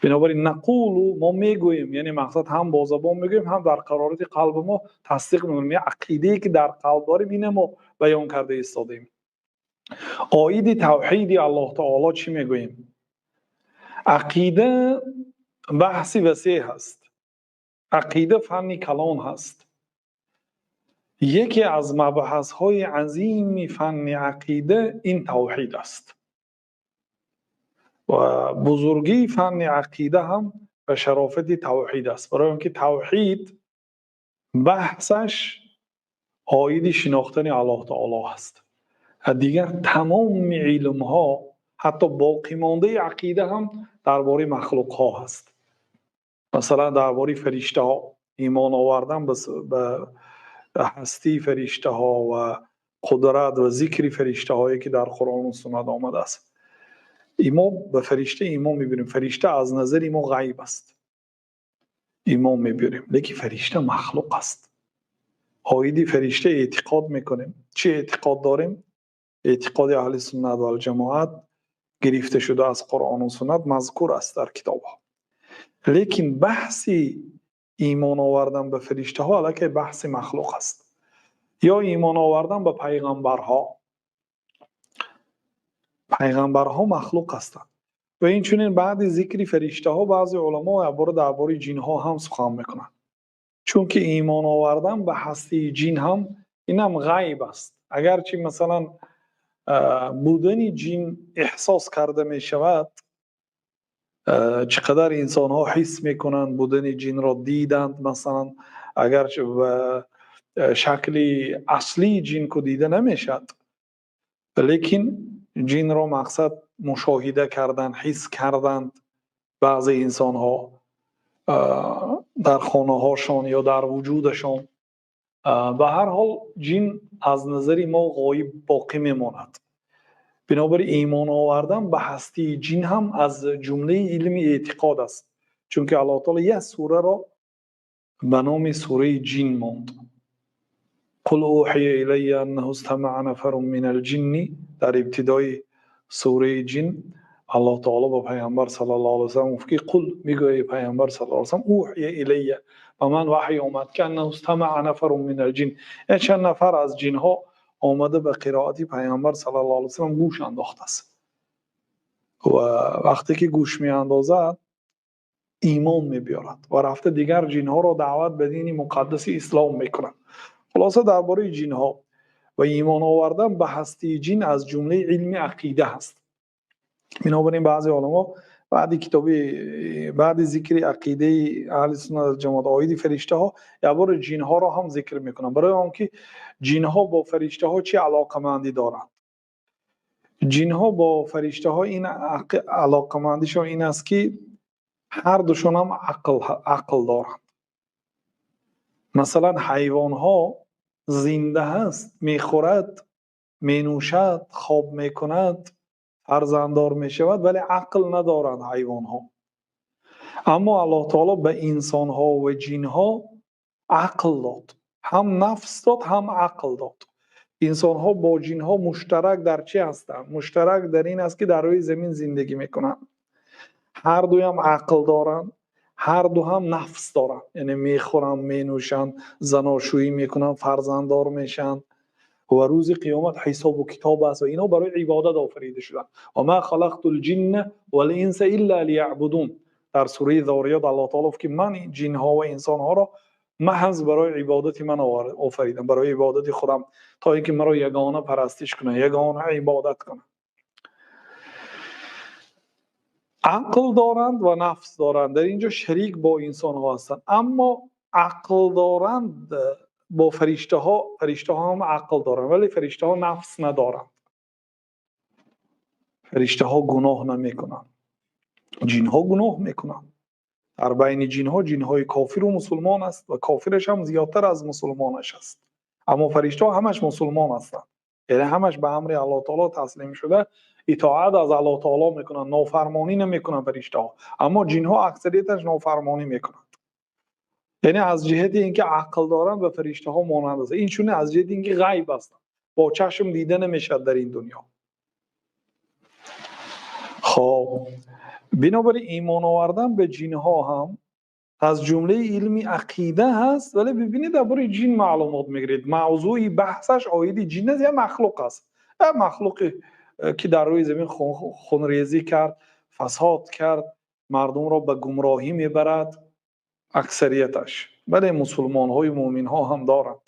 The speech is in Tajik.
Бинобар ин нақулу, мо мегӯем, яъне мақсад ҳам бо забон мегӯем, ҳам дар қарорати қалби мо тасдиқ мекунем. Як ақидае ки дар қалб дорем, инро мо баён карда истодаем. Оиди тавҳиди Аллоҳ таоло чӣ мегӯем? Ақида баҳси васеъ ҳаст. Ақида фанни калон ҳаст. Яке аз мабҳасҳои азими фанни ақида ин тавҳид аст. Ва бузургии фанни ақида ҳам ба шарофати тавҳид аст. Барои инки тавҳид баҳсаш оиди шинохтани Аллоҳ таоло аст. Ва дигар тамоми илмҳо, ҳатто боқимондаи ақида ҳам дар бораи махлуқҳо ҳаст. Масалан, дар бораи фариштаҳо имон овардан ба ҳастии фариштаҳо ва қудрат ва зикри фариштаҳое ки дар Қуръон ва суннат омадааст. Мо ба фаришта имон мебарем. Фаришта аз назари мо ғайб аст. Имон мебарем, лекин фаришта махлуқ аст. Оиди фаришта эътиқод мекунем. Чӣ эътиқод дорем? Эътиқоди аҳли суннат вал ҷамоат гирифта шуда аз Қуръон ва суннат, мазкур аст дар китобҳо. Лекин баҳси имон овардан ба фариштаҳо аллакай баҳси махлуқ аст. Ё имон овардан ба пайғамбарҳо. Пайғамбарҳо махлуқ ҳастанд. Ва инчунин баъди зикри фариштаҳо баъзе уламо якбора дар бораи ҷинҳо ҳам сухан мекунанд. Чунки имон овардан ба ҳастии ҷин ҳам инам ғайб аст. Агарчи масалан будани ҷин эҳсос карда мешавад, чӣ қадар инсонҳо ҳис мекунанд будани ҷинро диданд, масалан агарчи ба шакли аслии ҷин ку дида намешавад, лекин ҷинро мақсад мушоҳида кардан, ҳис карданд баъзе инсонҳо дар хонаҳошон ё дар вуҷудашон. Ба ҳар ҳол ҷин аз назари мо ғоиб боқӣ мемонад. Бинобар ин имон овардан ба ҳастии ҷин ҳам аз ҷумлаи илми эътиқод аст. Чунки Аллоҳ таоло як сураро ба номи сураи ҷин монд. Қул ӯҳия илайя аннаҳу истамаъа нафарун минал ҷинни, дар ибтидои сураи ҷин Аллоҳ таоло ба пайғамбар саллаллоҳу алайҳи васаллам гуфт ки қул, бигӯ эй пайғамбар саллаллоҳу алайҳи васаллам, ӯҳия илайя, ба ман ваҳй омад ки аннаҳу истамаъа нафарун минал ҷин, як чанд нафар аз ҷинҳо омада ба қироати пайғамбар саллаллоҳу алайҳи васаллам гӯш андохтааст. Ва вақте ки гӯш меандозад имон мебиёрад ва рафта дигар ҷинҳоро даъват ба дини муқаддаси ислом мекунад. Хулоса дар бораи ҷинҳо ва имон овардан ба ҳастии ҷин аз ҷумлаи илми ақида ҳаст. Бинобар ин баъзе уламо баъди китоби баъди зикри ақидаи аҳли суннат вал ҷамоат оиди фариштаҳо як бор ҷинҳоро ҳам зикр мекунанд, барои он ки ҷинҳо бо фариштаҳо чӣ алоқамандӣ доранд. Ҷинҳо бо фариштаҳо ин алоқамандишон ин аст ки ҳар душон ҳам ақл доранд. Масалан ҳайвонҳо зинда ҳаст, мехӯрад, менӯшад, хоб мекунад, фарзанддор мешавад, вале ақл надоранд ҳайвонҳо. Аммо Аллоҳ таоло ба инсонҳо ва ҷинҳо ақл дод. Ҳам нафс дод, ҳам ақл дод. Инсонҳо бо ҷинҳо муштарак дар чӣ ҳастанд? Муштарак дар ин аст ки дар рӯи замин зиндагӣ мекунанд. Ҳар дуям ақл доранд, ҳар ду ҳам нафс доранд. Яъне мехӯранд, менӯшанд, заношӯӣ мекунанд, фарзанддор мешаванд ва рӯзи қиёмат ҳисобу китоб аст ва инҳо барои ибодат офарида шуданд. Ва ма халақтул ҷинна вал инса илла лияъбудун. Дар сураи Зориёт Аллоҳ таоло гуфт ки ман ҷинҳо ва инсонҳоро маҳз барои ибодати ман офаридам, барои ибодати худам, то инки маро ягона парастиш кунанд, ягона ибодат кунанд. Ақл доранд ва нафс доранд. Дар инҷо шарик бо инсонҳо ҳастанд. Аммо ақл доранд бо фариштаҳо, фариштаҳо ҳам ақл доранд, вале фариштаҳо нафс надоранд. Фариштаҳо гуноҳ намекунанд. Ҷинҳо гуноҳ мекунанд. Дар байни ҷинҳо ҷинҳои кофиру мусулмон аст ва кофираш ҳам зиёдтар аз мусулмонаш аст. Аммо фариштаҳо ҳамаш мусулмон ҳастанд. Яъне ҳамаш ба амри Аллоҳ таоло таслим шуда, итоат аз Аллоҳ таоло мекунанд, нофармонӣ намекунанд фариштаҳо. Аммо ҷинҳо аксарияташ нофармонӣ мекунанд. Яъне аз ҷиҳати инки ақл доранд ба фариштаҳо монанд аст. Инчунин аз ҷиҳати инки ғайб ҳастанд, бо чашм дида намешавад дар ин дунё. Хоб Бинобар ин, имон овардан ба ҷинҳо ҳам аз ҷумлаи илми ақида ҳаст. Вале бибинед, дар бораи ҷин маълумот мегиред, мавзӯи баҳсаш оиди ҷин аст, як махлуқ аст, як махлуқе ки дар рӯи замин хунрезӣ кард, фасод кард, мардумро ба гумроҳӣ мебарад аксарияташ. Бале, мусулмонҳои мӯъминҳо ҳам доранд.